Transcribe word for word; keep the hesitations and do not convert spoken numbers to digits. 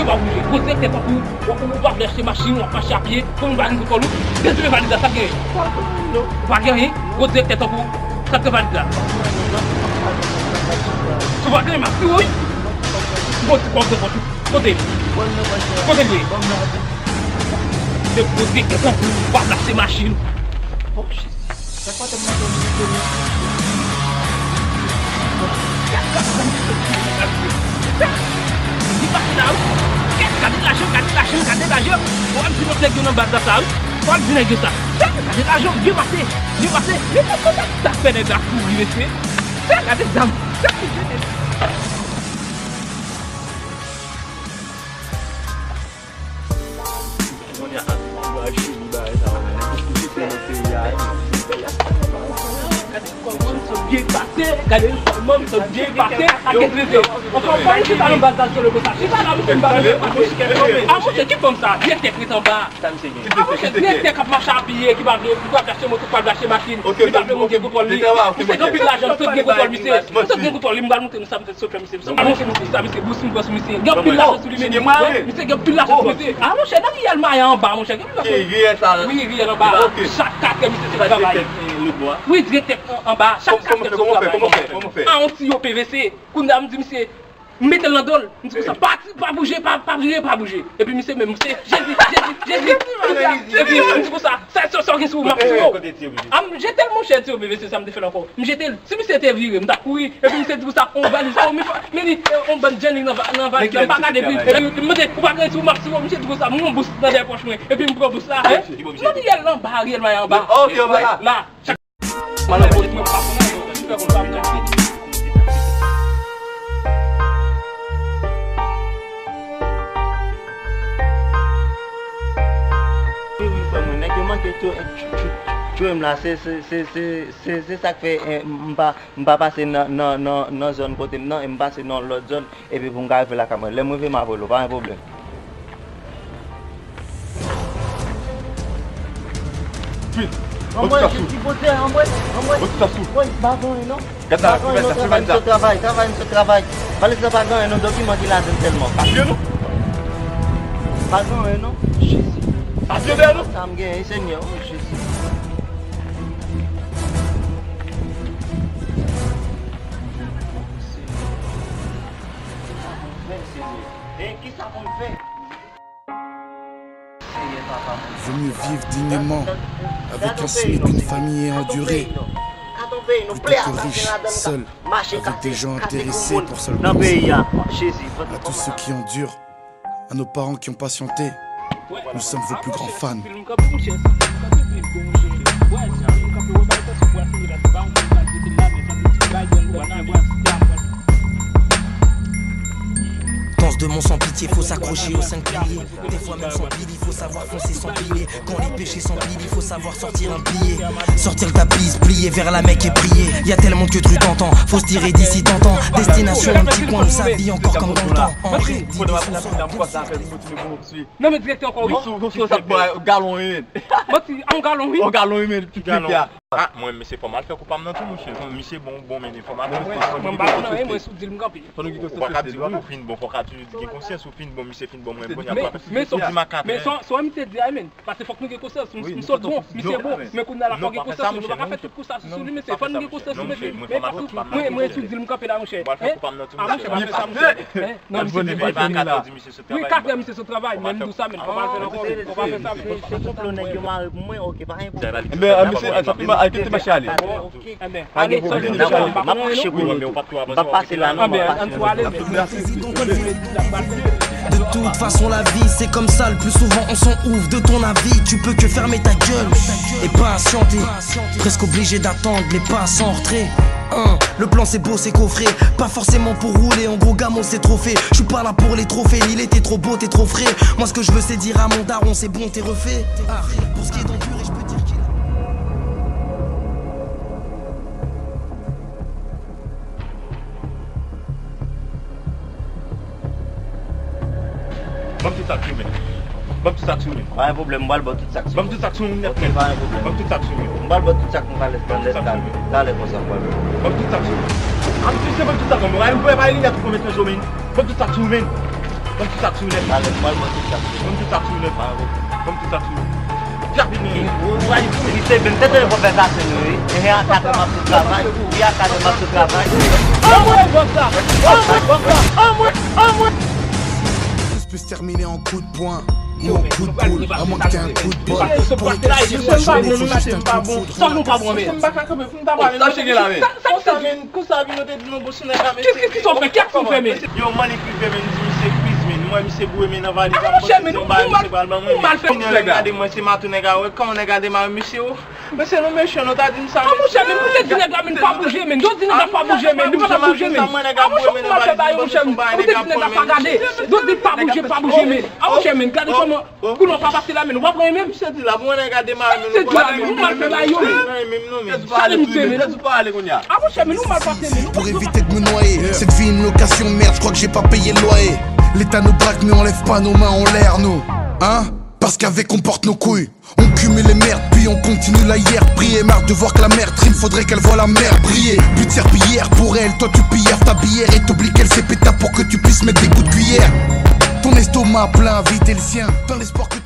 W ap bouje. Gwo direktè tankou w, w, w ap achte machin, w ap mache a pye, pou moun pa vin sou kò w. Dezimen valiz la, sa k genyen? Ou pa gen anyen? Gwo direktè tankou w, sa k nan valiz la? Si w pa gen, m ap tiye w, wi. Bon, ti kòb de pòch ou. Kote l? Kote l ye? Se gwo direktè tankou w, w ap achte machin. Sa kwa te mande m di ke li. Li pase la, wi. Gade lajan, gade lajan, gade lajan. Ou ap di lòt nèg yo nan baz la sa, wi. Ou ap di nèg yo sa. Gade lajan, byen pase, byen pase. Men sa, sa, sa, sa fè nèg la kouri, mesye. Sa, gade zam. Sa, gade. Kounye a, antouraj fini bagay sa yo, men ki kite nan peyi a, wi. Gade kòman misye byen pase, gade kòman misye byen pase ak enterese. Anfè, pa chita nan baz la solo konsa. Chita la, misye m pa vle. A, monchè, ki fanm sa? Direktè k ret anba. A, monchè, direktè k ap mache apiye, ki pa vle, ki pa vle achte moto, ki pa vle achte machin, li pa vle moun gen kontwòl li. Misye gen anpil lajan, misye gen kontwòl, misye. Misye gen kontwòl li, m pral montre nou sa, misye. Sot fè misye, misye, misye, misye, bous m pran sou misye. Gen anpil lajan sou li, men. Wi, misye gen anpil lajan sou misye. A, monchè, nan riyèl Maya anba, monchè. Gen anpil lajan. Wi, riyèl anba. Chak katè, misye se travay. Wi, direktè anba. Chak katè se travay. A, yon tiyo P V C. Kounye a, m di misye, m mete l nan do l. M di konsa, pa, pa bouje, pa, pa bouje, pa bouje. Epi misye menm, misye, Jezi, Jezi, Jezi. Epi m di konsa, sa, sa, sa w gen sou ou, m ap tiye w. A, m jete l, monchè, tiyo P V C, sa m te fè l ankò. M jete l. Si misye te vire, m t ap kouri. Epi misye di konsa, on valiz, on, men, men li, on bann djenn li nan va-, nan valiz la, m pa gade, epi, epi m mande, ou pa gen sou, m ap sou, misye di konsa, m yon bous nan dèyè pòch mwen. Epi m pran bous la, hein? Nan riyèl anba, riyèl Maya anba. Ok, anba la. La. Malpwòpte mwen pa konnen, donk, ki fè konn pa m nan. Wi, wi, ban mwen, nèg yo manke tchwe, tchwe, tchwe, tchwe m la, se, se, se, se, Se, se sa k fè, eh, m, m pa, m pa pase nan, nan, nan, nan zòn kote m nan, e m pase nan lòt zòn, epi pou m ka rive lakay mwen. Lè m rive, m ap rele w, pa gen pwoblèm. Anmwey, Jezi, Bondye, anmwey, anmwey. Anmwey, m pa gen anyen non. Gad la, m pa gen anyen non, travay, m sot travay, travay, m sot travay. Valiz la pa gen anyen non, dokiman ki ladan l sèlman. Papye non? Pa gen anyen non, Jezi. Papye dèyè non? Sa m genyen, Senyè, o Jezi. Vaut mieux vivre dignement avec un SMIC qu'une famille ait enduré, plutôt que riche, seul, avec des gens intéressés pour seul plaisir. À tous ceux qui endurent, à nos parents qui ont patienté, nous sommes vos plus grands fans. Danse de mon sans pitié, faut s'accrocher aux cinq piliers. Des fois même sans pilier, faut savoir foncer sans pilier. Quand les péchés s'empilent, il faut savoir sortir un billet. Sortir le tapis, se plier vers la Mecque et prier. Y a tellement que trucs tentant, faut se tirer d'ici tentant. Destination un petit coin où sa vie encore comme dans le temps. En vrai, d'idée sous la Non, men direktè ankò, wi. Sou, sou, sou sa, bwa, galon, wi, men. Manti, a, yon galon, wi. Yon galon, wi, men, tout galon. A, mwen, men se fò m al fè kou pa m nan tou, monchè. Misye bon, bon, men fò m al fè kou. Mwen, mwen pa konn anyen, mwen sou di l m kanpe. Fò nou gen konsyans. Ou pa ka di, wi, ou fin bon, fò w ka toujou di gen konsyans, ou fin bon, misye fin bon, mwen, bon, y a pa. Men, men, men, son, son, men te di a, men. Paske fòk nou gen konsyans. M, m sot bon, misye bon. Men kounye a la, fò gen konsyans, nou pa ka fè tout kou sa sou li, mesye. Fò nou gen konsyans, mesye. Men, mwen, mwen, sou di l m kanpe la, monchè. Hein? A, monchè, pa fè sa, monchè. Hein? Non, misye, pa fè sa. Wi, katè misye sou travay, men m di w sa, men fò pa fè l ankò, men fò pa fè sa, men. Se konplo nèg yo mare pou mwen, ok, pa gen pwoblèm. Enben, a, misye, a, sa, a, kite mache ale. Enben, ale, sòti, m ap mache pou mwen, m p ap pase la, non, m ap pase. De toute façon, la vie, c'est comme ça, le plus souvent, on s'en ouf de ton avis, tu peux que fermer ta gueule et patienter. Presque obligé d'attendre les pas sans retrait. Hein, le plan c'est beau, c'est coffré. Pas forcément pour rouler en gros gamo, c'est trophée. Je suis pas là pour les trophées, il était trop beau, t'es trop frais. Moi ce que je veux c'est dire à mon daron, c'est bon, t'es refait. Ah, pour ce qui est d'endurer, je peux dire qu'il a Ban m tout sa k sou men. Ban m tout sa k sou men. Pa gen pwoblèm, m pral ba w tout sa k sou men. Ban m tout sa k sou men nèt, nèt. Ok, pa gen pwoblèm. Ban m tout sa k sou men. M pral ba w tout sa k nou ka lès nan lès la. Talè konsa m pral ba w. Ban m tout sa k sou men. A, misye, ban m tout sa k sou men. Mwen, mwen, pa gen nèt pou mete nan cho men. Ban m tout sa k sou men. Ban m ti sak sou lèt. Alèz, mwen, ban m ti sak sou lèt. Ban m ti sak sou lèt. Ban m ti sak sou lèt. Dja vini. Ou, ou, ou, ou, li se ben, tete konvèsasyon nou, wi. E a katè m ap sou travay. E a katè m ap sou travay. Anmwe, bòs la. Anmwe, bòs la. Anmwe, anmwe. Tous puissent terminer en coup de poing ou en coup de boule, à moins que t'aies un coup de bol. Pour être sûr, pas chaud, faut juste un coup de foudre. Sa nou pa bon, men. M pa ka kanpe pou m ta pale. Sa cheke la, men. Konsa, men, konsa, vin, yo te di nou, bon, si nèg la, men. Kis, kis, kis w fè? Kiyès ki fè, men? Yo, m annik rive, men, m di misye, quiz, men. Mwen, misye boure, men, nan valiz la, m panse se yon bagay misye pral ban mwen, men. Vin, yo gade mwen, se maton nèg a, wè, kòman nèg a demare, mesye, o. Mesye, nou mechan, nou ta di m sa, mesye. A, monchè, men, ou te di nèg la, men, pa bouje, men. Dòs di nèg la pa bouje, men. Li pa ta bouje, men. A, monchè, ou mal fè bagay yo, monchè, men. Ou te di nèg la pa gade. Dòs di pa bouje, pa bouje, men. A, monchè, men, gade kòman koulè w pa pase la, men. Ou pa pran, men. Misye di la, bon, nèg la demare, men. Misye di la, men, ou mal fè bagay yo, men. Sa limite, men. A, monchè, men, ou mal pase, men. Pour éviter de me noyer, cette vie une location, merde, je crois que j'ai pas payé le loyer. L'État nous braque, mais on lève pas nos mains en l'air, nous. Hein? Parce qu'avec on porte nos couilles. On cumule les merdes, puis on continue la hier. Prier, marre de voir que la mère trime, faudrait qu'elle voie la mer briller. But de serpillière pour elle, toi tu pilles ta bière et t'oublies qu'elle s'est péta pour que tu puisses mettre des coups de cuillère. Ton estomac plein, vide le sien, dans l'espoir que